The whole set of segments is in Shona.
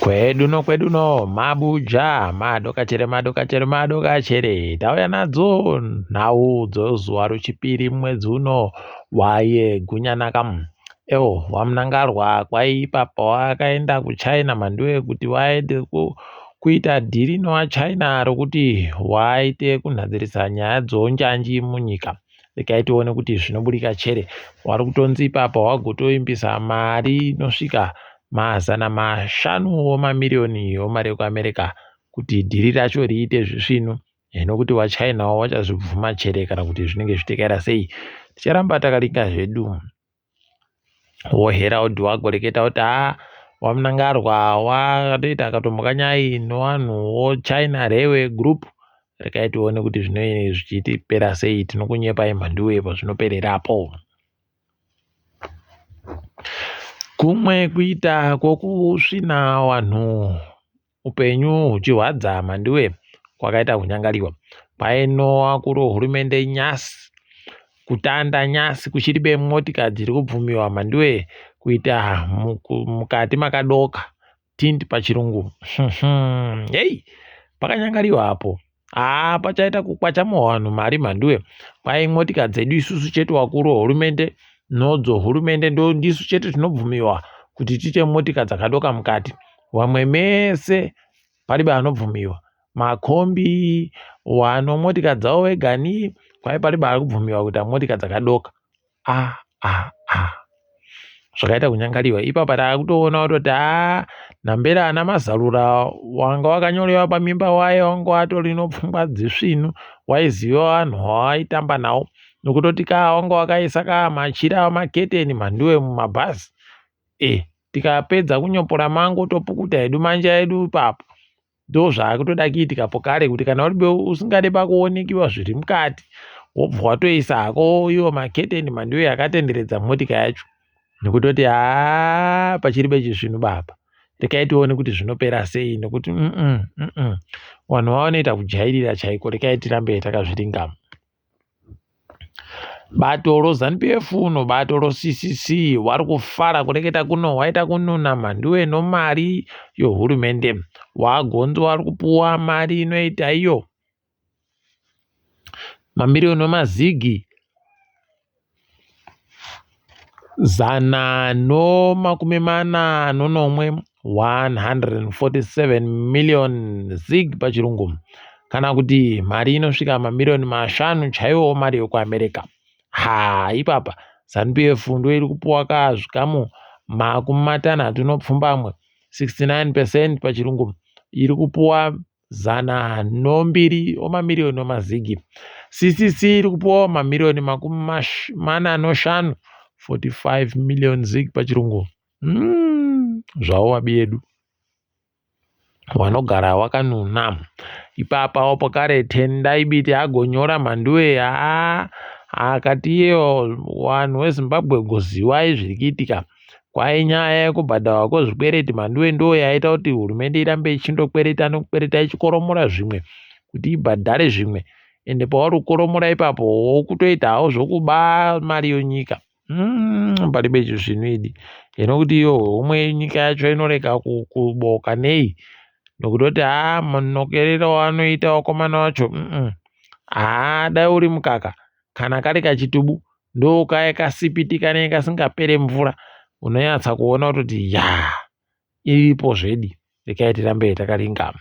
Kwedu no kwedu no mabuja madokachere madokachere madokachere tauya nadzo nhau dzozuva rochipiri mwedzi uno waye gunyanaka ewo wamunangarwa kwaipa pawakaenda kuchina mhanduwe kuti waende kuita dhiri nowachina rokuti waite kunhadzirisa nyaya dzonjanji munyika regai tione kuti zvinobudika chere wari kutonzi ipapa wagotoimbisa mari inosvika mazana mashanu omamiriyoni omari ekuamerica kuti dhiri racho riite zvisvinu nokuti wachinawo wachazvibvuma chere kana kuti zvinenge zvitekaira sei ticharamba takaringa zvedu woherald wagoreketa kuti haa wamunangarwa watoita akatomukanyai nevanhu wochina railway group regai tione kuti zvinenge zvichitipera sei tinokunyepai mhanduwe pazvinopererapo kumwe kuita kwokusvina vanhu upenyu huchihwadza mhanduwe kwakaita kunyangariwa kwainowa kuro hurumende nyasi kutanda nyasi kuchiribe motika dziri kubvumiwa mhanduwe kuita mukati makadoka tint pachirungu hei pakanyangariwa apo haa pachaita kukwachamuwa vanhu mari mhanduwe kwai motika dzedu isusu chete wakuru hurumende nodzo hurumende ndo ndisu chete tinobvumiwa kuti tiite motika dzakadoka mukati vamwe mese paribe anobvumiwa makombi wano motika dzavo vegani kwai paribe ari kubvumiwa kuita motika dzakadoka a a a zvakaita kunyangariwa ipapa taakutoona kutoti haa nhambera ana mazarura wanga wakanyorewa pamimba waye wanga watori nopfungwa dzisvinu waiziva vanhu vawaitamba nawo nokutoti kaa wanga wakaisa kaa machira maketeni mhanduwe mumabhazi e tikapedza kunyopora mango topukuta hedu manja edu ipapo ndozvaakutoda kuitika pokare kuti kana uri usingade pakuonekiwa zviri mukati wobva watoisa hako iwo maketeni mhanduwe yakatenderedza motika yacho nekutoti haa pachiri pechisvinu baba rekai tione kuti zvinopera sei nekuti vanhu vanoita kujairira chaiko rekai tirambe takazviringama bato roZanu PF nobato roCCC vari kufara kureketa kuno waita kununa mhanduwe nomari yohurumende wagonzo vari kupuwa mari inoita iyo mamiriyoni emazigi 147 147 million zig pachirungu kana kuti mari inosvika mamiriyoni 5 chaiwo mari yekuamerica ha ipapa ZANU PF ndo iri kupuwa ka zvikamu 67 69 percent pachirungu iri kupuwa 102 omamiriyoni omazigi CCC iri kupuwawo mamiriyoni 45 45 million zig pachirungu zvavo vabi yedu vanogara wakanuna ipapawo pakare Tendai Biti agonyora mhanduwe haa akati iyewo vanhu vezimbabwe goziwai zviri kuitika kwai nyaya yekubhadharwa kwezvikwereti mhanduwe ndo yaita kuti hurumende irambe ichindokwereta nokukwereta ichikoromora zvimwe kuti ibhadhare zvimwe ende pauri kukoromora ipapo wokutoitawo zvokuba mari yonyika paribe zvinhu idi nokuti iyo homwe nyika yacho inorega kuboka nei nokutoti haa munokerero wanoita vakomana vacho haa dai uri mukaka kana kari kachitubu ndokaya kasipiti kanenge kasingapere mvura unonyatsa kuona kutoti ya iripo zvedi rekai tirambe takaringama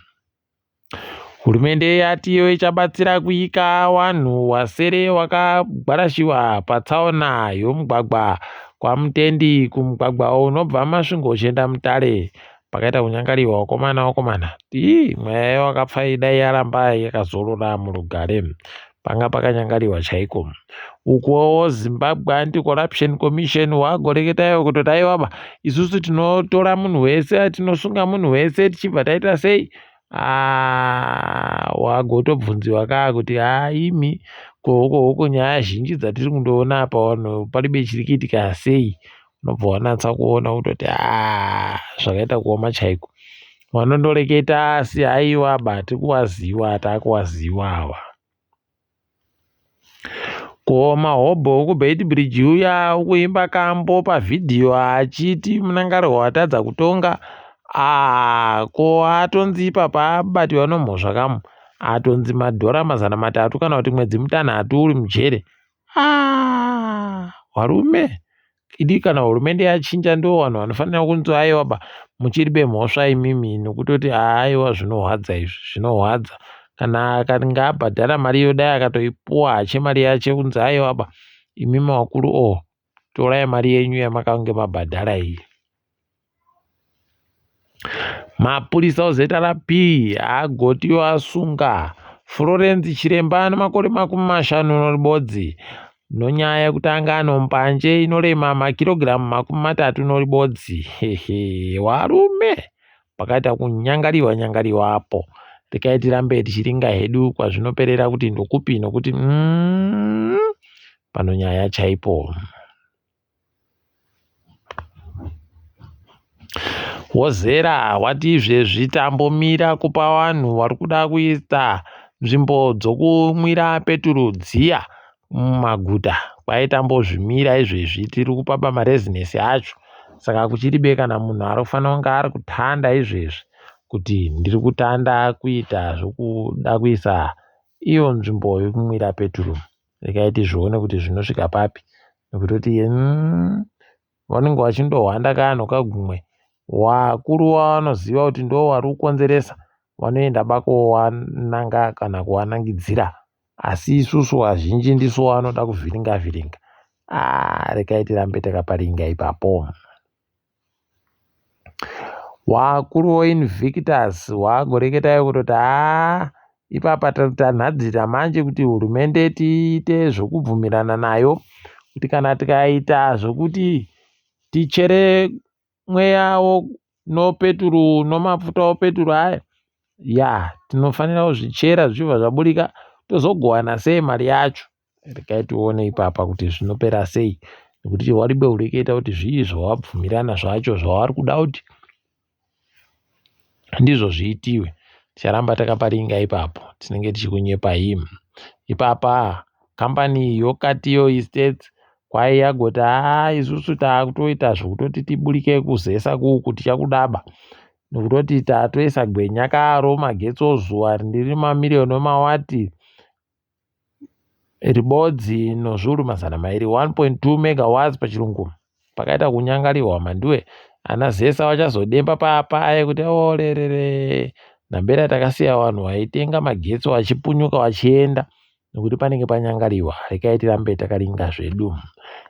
hurumende yati iyo ichabatsira kuika vanhu wasere wakagwarashiwa patsaona yomugwagwa kwamutendi kumugwagwa unobva masvingo uchienda mutare pakaita kunyangariwa wakomana wakomana ii mweya wakapfa dai yaramba yakazorora murugare panga pakanyangariwa chaiko ukuwo zimbabwe anti corruption commission wagoreketayo kutoti aiwaba isusu tinotora munhu wese tinosunga munhu wese tichibva taita sei wagotobvunziwa kaa kuti haa imi kohoko hoko nyaya zhinji dzatiri kundoona apa vanhu paribe chiri kuitika sei unobva wanatsa kuona kutoti haa zvakaita kuoma chaiko vanondoreketa asi haiwa ba tikuwaziwa taakuwaziwa awa ko mahobho wekuBeitbridge uya ukuimba kambo pavhidhiyo achiti munangarwa watadza kutonga. Ah, ko atonzi ipapa abatiwa nomhosva kamu atonzi madhora 300 kana kuti mwedzi mitanhatu uri mujere. Ah, varume idi kana hurumende yachinja ndo vanhu vanofanira kunzi aiwa ba muchiri bemhosva imimi nokutoti aiwa zvinohwadza izvi zvinohwadza kana akanga abhadhara mari iyo dai akatoipuwa hache mari yache kunzi aiwa ba imimi vakuru o oh, torai mari yenyu yamakange mabhadhara iyi. Mapurisa oZRP agotiwo asunga Florence Chiremba ane makore 51 nonyaya yekuti anga ano mbanje inorema makirogiramu 31. Hehe, warume pakaita kunyangariwa nyangariwa apo. Rekai tirambe tichiringa hedu kwazvinoperera kuti ndokupi nokuti mm, pano nyaya chaipo. Wozera wati izvezvi tambomira kupa vanhu vari kuda kuita nzvimbo dzokumwira peturu dziya mumaguta kwai tambozvimira izvezvi tiri kupa pamarezinesi acho saka kuchiribe kana munhu ari kufanira kunge ari kutanda izvezvi kuti ndiri kutanda kuita zvokuda kuisa iyo nzvimbo yekumwira peturu regai tizvione kuti zvinosvika papi nekutoti mm, vanenge vachindohwanda kanhu kagumwe wakuru wavanoziva kuti ndo wari kukonzeresa vanoenda bakowananga kana kuwanangidzira asi isusu vazhinji ndisu wavanoda kuvhiringa vhiringa ah, regai tirambe takaparinga ipapo Wakuru weInvictus wagoreketayo kutoti haa ipapa tanhadzira manje kuti hurumende tiite zvokubvumirana nayo kuti kana tikaita zvokuti tichere mweya nopeturu nomafuta opeturu aya ya tinofanira kuzvichera zvichibva zvaburika tozogowana sei mari yacho Regai tione ipapa kuti zvinopera sei nekuti waribe ureketa kuti zvii zvawabvumirana zvacho zvavari kuda kuti ndizvo zviitiwe. Ticharamba takaparinga ipapo tinenge tichikunyepa him. Ipapa kambani yoKatiyo Estates kwai yagoti haa isusu taakutoita zvekutoti tiburike kuzesa kuku tichakudaba nekutoti tatoisa gwenya karo magetsi ozuva riri mamiriyoni emawati ribodzi nozviuru 200 1.2 megawatts pachirungu pakaita kunyangarirwa mhanduwe ana zesa vachazodemba papaye kuti orerere nhambera takasiya vanhu vaitenga magetsi vachipunyuka vachienda nekuti panenge panyangariwa rekai tirambe takaringa zvedu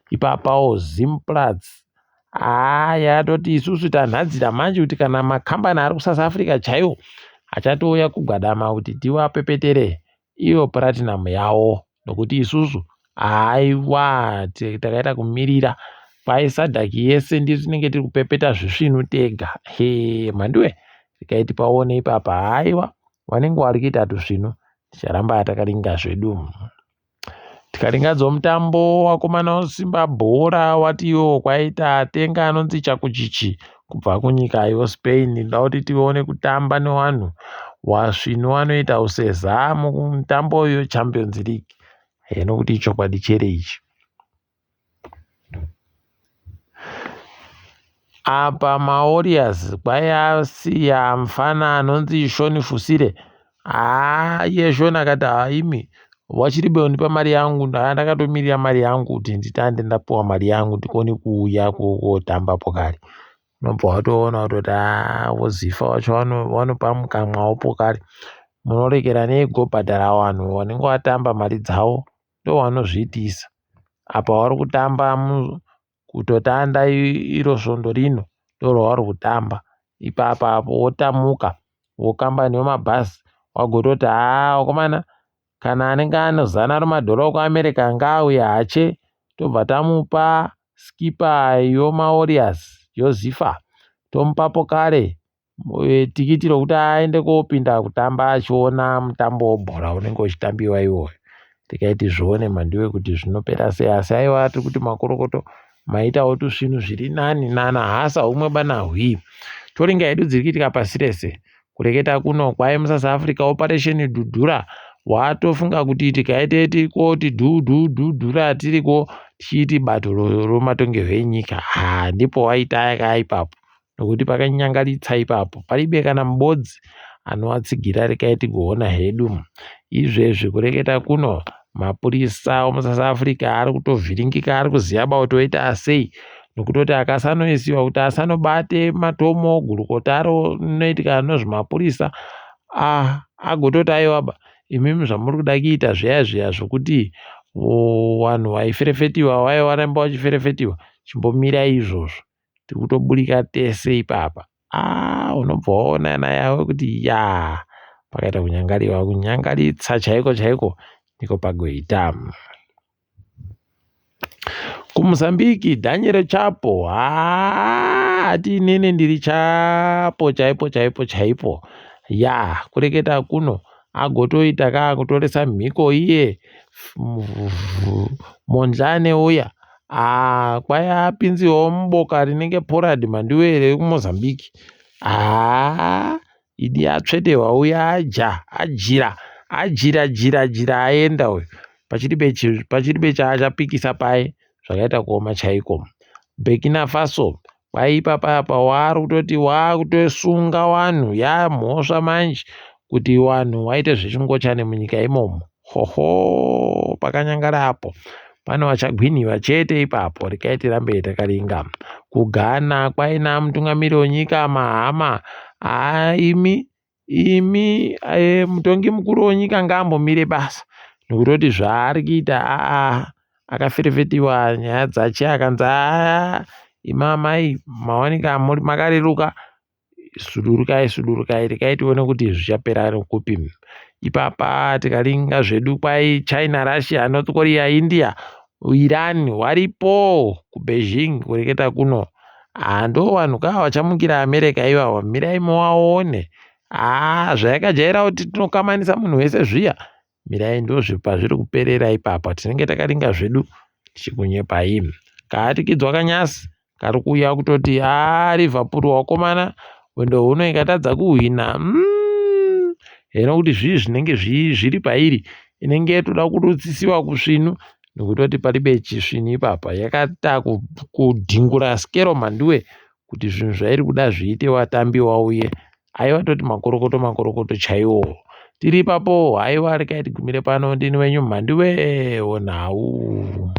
ipapawo zimplats haa yatoti isusu tanhadzira manje kuti kana makambani ari kusouth africa chaiwo achatouya kugwadama kuti tiwapepetere iyo puratinum yawo nokuti isusu haiwa takaita kumirira kwai sadhaki yese ndisu tinenge tiri kupepeta zvisvinu tega he mhanduwe regai tipaone ipapa haiwa vanenge vari kuita tusvinu ticharamba takaringa zvedu tikaringadzo mutambo wakomana wosimba bhora wati iwo kwaita atenga anonzi chakuchichi kubva kunyika yoSpain ndoda kuti tione kutamba newanhu wasvinu wanoita useza mumutambo yoChampions League heno kuti ichokwadi chere ichi apa maWarriors kwaiasiya mfana anonzi Shoni Fusire haa iye Shoni akati haimi wachiribe undipa mari yangu ndaa ndakatomirira mari yangu kuti nditande ndapuwa mari yangu ndikone kuuya kotamba pokari unobva watoona kutoti haa vozifa wacho vanopa mukamwawo pokari munorekera nei gobhadhara vanhu vanenge vatamba mari dzavo ndovanozviitisa apa vari kutamba kutotanda iro svondo rino ndorwavari kutamba ipapa apo wotamuka wokambani wemabhazi wagototi haa vakomana kana anenge ane zana remadhora ekuAmerica ngaauye hache tobva tamupa skipa yomaWarriors yoZifa tomupapo kare eh, tikiti rokuti aende kopinda kutamba achiona mutambo webhora unenge uchitambiwa iwoyo tikaiti zvione mhandiwe kuti zvinopera sei asi aiwa tiri kuti makorokoto maitawo tusvinu zviri nani nana hasa umwe bana hwii toringa hedu dziri kuitika pasi rese kureketa kuno kwai musouth africa operation dudula watofunga kuti tikaite tiriko ti dhudhudhudhura tiriko tichiiti bato romatongerwo enyika ha ndipo waita yakaipapo. nokuti pakanyangaritsa ipapo paribe kana mubodzi anovatsigira rekai tigoona hedu. Izvezvi kureketa kuno mapurisa omuSouth Africa ari kutovhiringika ari kuziva ba kuti oita sei nokutoti akasanoisiwa kuti asanobate matomo gurukota rinoitika nezvemapurisa agototi aiwaba imimi zvamuri kuda kuita zviya zviya zvokuti vanhu vaiferefetiwa vaiva varamba vachiferefetiwa chimbomirai izvozvo tiri kutoburika tese ipapa ah unobva waona nayawe kuti ya pakaita kunyangariwa kunyangaritsa chaiko chaiko ndiko pagoita. KuMozambique Daniel Chapo haa ati inini ndiri Chapo chaipo chaipo chaipo ya kureketa kuno agotoita kaakutoresa mhiko iye Mondlane uya aa kwai apinziwawo muboka rinenge Porad Mandiwere rekuMozambique haa Idi atsvetewa uya aja ajira ajira jira jira aenda uyu pachiribe pachiribe chaachapikisa paye zvakaita kuoma chaiko. Burkina Faso kwai ipapa apa waari kutoti waakutosunga wanhu yamhosva manje kuti wanhu waite zvechingochani munyika imomo. Hoho pakanyangara apo pane vachagwinhiwa chete ipapo regai tirambe takaringa. KuGhana kwaina mutungamiri wenyika Mahama haa imi imi e, mutongi mukuru wenyika ngaambomire basa nokutoti zvaari kuita aa akaferefetiwa nyaya dzache akanzi aa imi amai mawanika muri makareruka Sudurukai sudurukai regai tione kuti zvichapera nekupi. Ipapa tikaringa zvedu kwai China, Russia, North Korea, India, Iran waripo kuBeijing kureketa kuno. Haa ndo vanhu kaa vachamukira America ivava mirai muvaone. Haa zvayakajaira kuti tinokamanisa munhu wese zviya Mirai ndozvepazviri kuperera ipapa tinenge takaringa zvedu tichikunyepai. Kaatikidzwa kanyasi kari kuuya kutoti haa Liverpool wakomana hwendo huno ikatadza kuhwina mm, heno kuti zvii zvinenge zviri pairi inenge yotoda kurutsisiwa kusvinu nekutoti paribe chisvinu ipapa yakata kudhingura skero mhanduwe kuti zvinhu zvairi kuda zviite watambi wauye Haiwa toti makorokoto makorokoto chaiwo. Tiri ipapo haiwa regai tigumire pano ndini wenyu Mhanduwe wonhau.